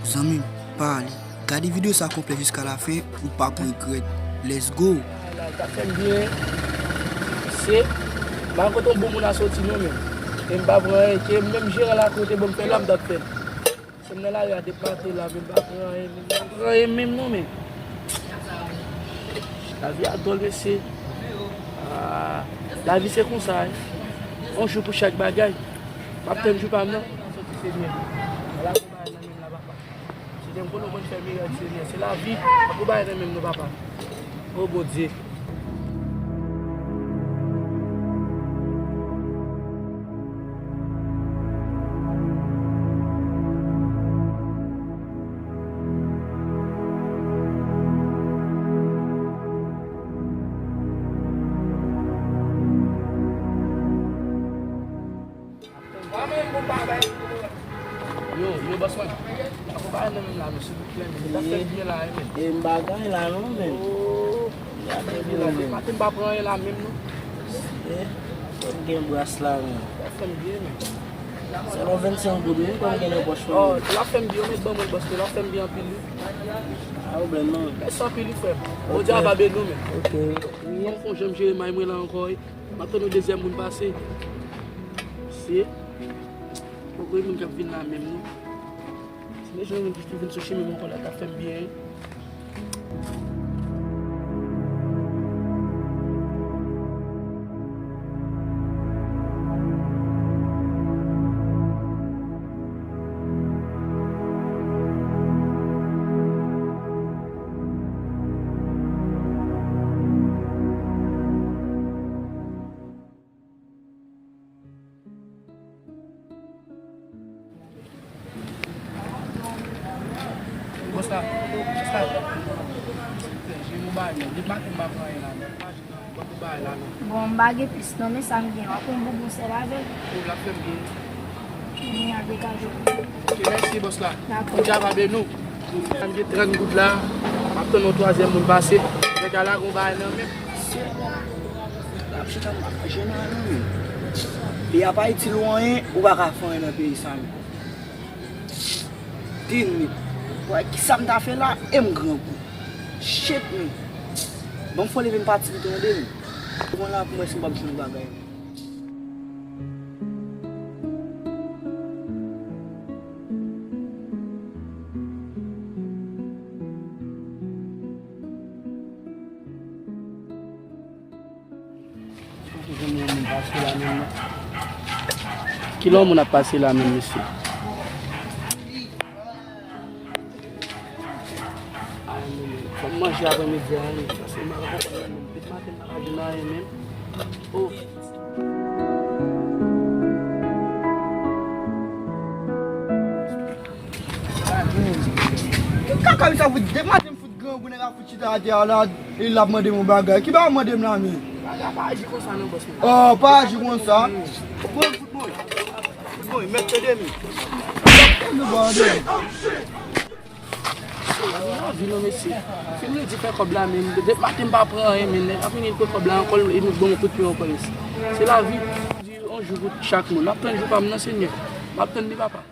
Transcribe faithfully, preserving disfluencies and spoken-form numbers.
Zanmi m, pa ale. Gade videyo sa konplè jiska lafen, ou p ap regrèt. Let's go! Sa fè m byen. Se, m pa konn kote yon bon moun a soti non, men. E m pa pran anyen, ke menm jeran lakay te ban m fè la, m t ap fè l. Se m nan lari a depi maten la, men m pa pran anyen, men m pa pran anyen menm non, men. Lavi a dwòl, mesye. Ah, lavi se konsa, wi. Yon jou pou chak bagay. M ap tann jou pa m nan. Soti, Senyè. Ala gon bagay nan men m la, papa. Senyè, m konnen w konn fè mirak, Senyè. Se lavi. Ala gon bagay nan men m non, papa. O Bondye. Yo, yo, bòs mwen. Akonpaye nan menm la, men, silvouplè, men. Sa fè byen la, men. E m bagay la, non, men. Oh. Sa fè byen la, men. Maten m pa pran anyen la, menm, non. E, fò m gen bras la, men. Sa fè m byen, men. Sèlman vennsenk goud, wi, fò m gen nan pòch mwen. Oh, la fè m byen, men, ban mwen, bòs, la fè m byen anpil, wi. Pa pwoblèm, non. Mèsi anpil, wi, frè m. Bondye ap beni w, men. Ok. Fò m fè yon jan m jere may mwen la ankò, wi. M ap tann yon dezyèm moun pase. Se poko gen moun k ap vin la menm non. Si m te jwenn yon moun ki vin sou chimen m ankò la, t ap fè m byen wi. Bòs la, bòs la, silvouplè, jere yon bagay non. Depi maten m pa pran anyen la, men pa jere yon bagay la non. Bon, m pa gen plis non, men sa m gen, w ap pran bonbon sèl avè l. Ou l ap fè m byen. Men al degaje w. Ok, mèsi bòs la. Dakò. Bondye ap beni w. Sa m gen trant goud la, m ap tann yon twazyèm moun pase. Nèg la lage yon bagay nan men m. Mesye, l ap chita m pa manje nan non, men. Peyi a pa itil ou anyen, ou pa ka fè anyen nan peyi sa, men. Din, men. Wè, kisa m ta fè la, e m grangou. Shit, men. Ban m fò leve m pati pito, tande, men. Ou konn la pou m wè si m p ap jwenn bagay. Kilè yon moun ap pase la menm, mesye? Fò m manje aprèmidi a, wi. Paske m pa konprann menm. Depi maten m pa ka jwenn anyen menm. Oh. Ki kaka sa fout? Depi maten m fout grangou, nèg la fout chita atè a la, e l ap mande m yon bagay. Ki bagay w mande m la menm? Bagay pa aji konsa non, bòs mwen. Oh, pa aji konsa. Pran fout mwen. Fout mwen, mèt tande m. Tande m, tande m. Lavi non, mesye. Si m redi fè kòb la menm, depi maten m pa pran anyen, men nèg ap vini pran kòb la ankò, e nou ban m kout pye ankò, mesye. Se lavi. Di yon jou pou chak moun. M ap tann jou pa m nan, Senyè. M ap tann li, papa.